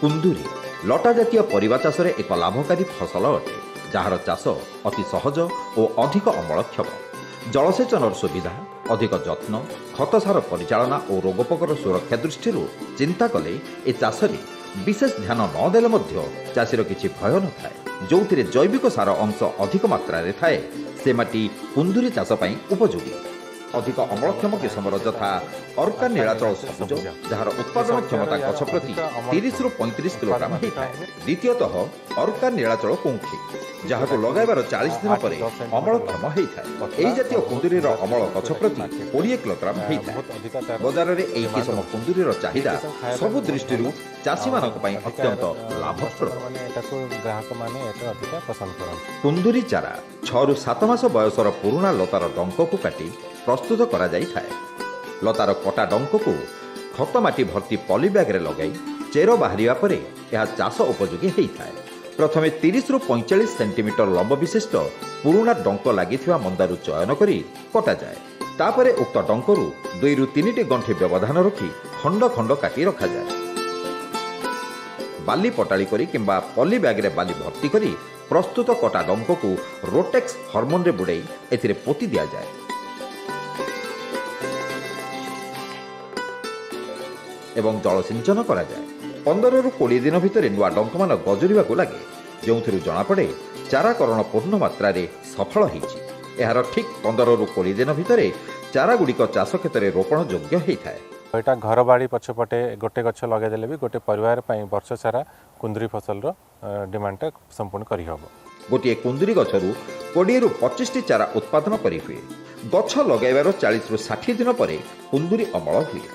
କୁନ୍ଦୁରି ଲଟା ଜାତୀୟ ପରିବା ଚାଷରେ ଏକ ଲାଭକାରୀ ଫସଲ ଅଟେ, ଯାହାର ଚାଷ ଅତି ସହଜ ଓ ଅଧିକ ଅମଳକ୍ଷମ। ଜଳସେଚନର ସୁବିଧା, ଅଧିକ ଯତ୍ନ, ଖତ ସାର ପରିଚାଳନା ଓ ରୋଗପୋକର ସୁରକ୍ଷା ଦୃଷ୍ଟିରୁ ଚିନ୍ତା କଲେ ଏ ଚାଷରେ ବିଶେଷ ଧ୍ୟାନ ନ ଦେଲେ ମଧ୍ୟ ଚାଷୀର କିଛି ଭୟ ନଥାଏ। ଯେଉଁଥିରେ ଜୈବିକ ସାର ଅଂଶ ଅଧିକ ମାତ୍ରାରେ ଥାଏ, ସେ ମାଟି କୁନ୍ଦୁରି ଚାଷ ପାଇଁ ଉପଯୋଗୀ। ଅଧିକ ଅମଳକ୍ଷମ କିସମର ଯଥା ଅର୍କା ନୀଳାଚଳ ସବୁଜ, ଯାହାର ଉତ୍ପାଦନ କ୍ଷମତା ଗଛ ପ୍ରତି 30ରୁ 35 କିଲୋଗ୍ରାମ ହେଇଥାଏ। ଦ୍ୱିତୀୟତଃ ଅର୍କା ନୀଳାଚଳ କୁଙ୍ଖି, ଯାହାକୁ ଲଗାଇବାର 40 ଦିନ ପରେ ଅମଳକ୍ଷମ ହେଇଥାଏ। ଏହି ଜାତୀୟ କୁନ୍ଦୁରିର ଅମଳ ଗଛ ପ୍ରତି 20 କିଲୋଗ୍ରାମ ହେଇଥାଏ। ବଜାରରେ ଏହି କିସମ କୁନ୍ଦୁରିର ଚାହିଦା ସବୁ ଦୃଷ୍ଟିରୁ ଚାଷୀମାନଙ୍କ ପାଇଁ ଅତ୍ୟନ୍ତ ଲାଭପ୍ରଦ। ଏଟାକୁ ଗ୍ରାହକମାନେ ଏଟା ଅଧିକା ପସନ୍ଦ କରନ୍ତି। କୁନ୍ଦୁରି ଚାରା 6ରୁ 7 ମାସ ବୟସର ପୁରୁଣା ଲତାର ଡଙ୍କକୁ କାଟି ପ୍ରସ୍ତୁତ କରାଯାଇଥାଏ। ଲତାର କଟା ଡଙ୍କକୁ ଖତ ମାଟି ଭର୍ତ୍ତି ପଲି ବ୍ୟାଗରେ ଲଗାଇ ଚେର ବାହାରିବା ପରେ ଏହା ଚାଷ ଉପଯୋଗୀ ହେଇଥାଏ। ପ୍ରଥମେ 30ରୁ 45 ସେଣ୍ଟିମିଟର ଲମ୍ବ ବିଶିଷ୍ଟ ପୁରୁଣା ଡଙ୍କ ଲାଗିଥିବା ମନ୍ଦାରୁ ଚୟନ କରି କଟାଯାଏ। ତାପରେ ଉକ୍ତ ଡଙ୍କରୁ 2ରୁ 3ଟି ଗଣ୍ଠି ବ୍ୟବଧାନ ରଖି ଖଣ୍ଡ ଖଣ୍ଡ କାଟି ରଖାଯାଏ। ବାଲି ପଟାଳି କରି କିମ୍ବା ପଲି ବ୍ୟାଗରେ ବାଲି ଭର୍ତ୍ତି କରି ପ୍ରସ୍ତୁତ କଟା ଡଙ୍କକୁ ରୋଟେକ୍ସ ହରମୋନରେ ବୁଡ଼େଇ ଏଥିରେ ପୋତି ଦିଆଯାଏ ଏବଂ ଜଳସିଞ୍ଚନ କରାଯାଏ। 15ରୁ 20 ଦିନ ଭିତରେ ନୂଆ ଡଙ୍କମାନ ଗଜୁରିବାକୁ ଲାଗେ, ଯେଉଁଥିରୁ ଜଣାପଡ଼େ ଚାରାକରଣ ପୂର୍ଣ୍ଣ ମାତ୍ରାରେ ସଫଳ ହେଇଛି। ଏହାର ଠିକ୍ 15ରୁ 20 ଦିନ ଭିତରେ ଚାରାଗୁଡ଼ିକ ଚାଷ କ୍ଷେତ୍ରରେ ରୋପଣ ଯୋଗ୍ୟ ହେଇଥାଏ। ଏଇଟା ଘର ବାଡ଼ି ପଛପଟେ ଗୋଟେ ଗଛ ଲଗାଇଦେଲେ ବି ଗୋଟେ ପରିବାର ପାଇଁ ବର୍ଷ ସାରା କୁନ୍ଦୁରି ଫସଲର ଡିମାଣ୍ଡଟା ସମ୍ପୂର୍ଣ୍ଣ କରିହେବ। ଗୋଟିଏ କୁନ୍ଦୁରି ଗଛରୁ 20ରୁ 25ଟି ଚାରା ଉତ୍ପାଦନ କରିହୁଏ। ଗଛ ଲଗାଇବାର 40ରୁ 60 ଦିନ ପରେ କୁନ୍ଦୁରି ଅମଳ ହୁଏ।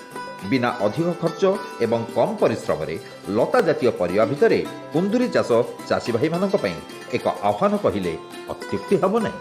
ବିନା ଅଧିକ ଖର୍ଚ୍ଚ ଏବଂ କମ୍ ପରିଶ୍ରମରେ ଲତା ଜାତୀୟ ପରିବା ଭିତରେ କୁନ୍ଦୁରି ଚାଷ ଚାଷୀ ଭାଇମାନଙ୍କ ପାଇଁ ଏକ ଆହ୍ୱାନ କହିଲେ ଅତ୍ୟୁକ୍ତି ହେବ ନାହିଁ।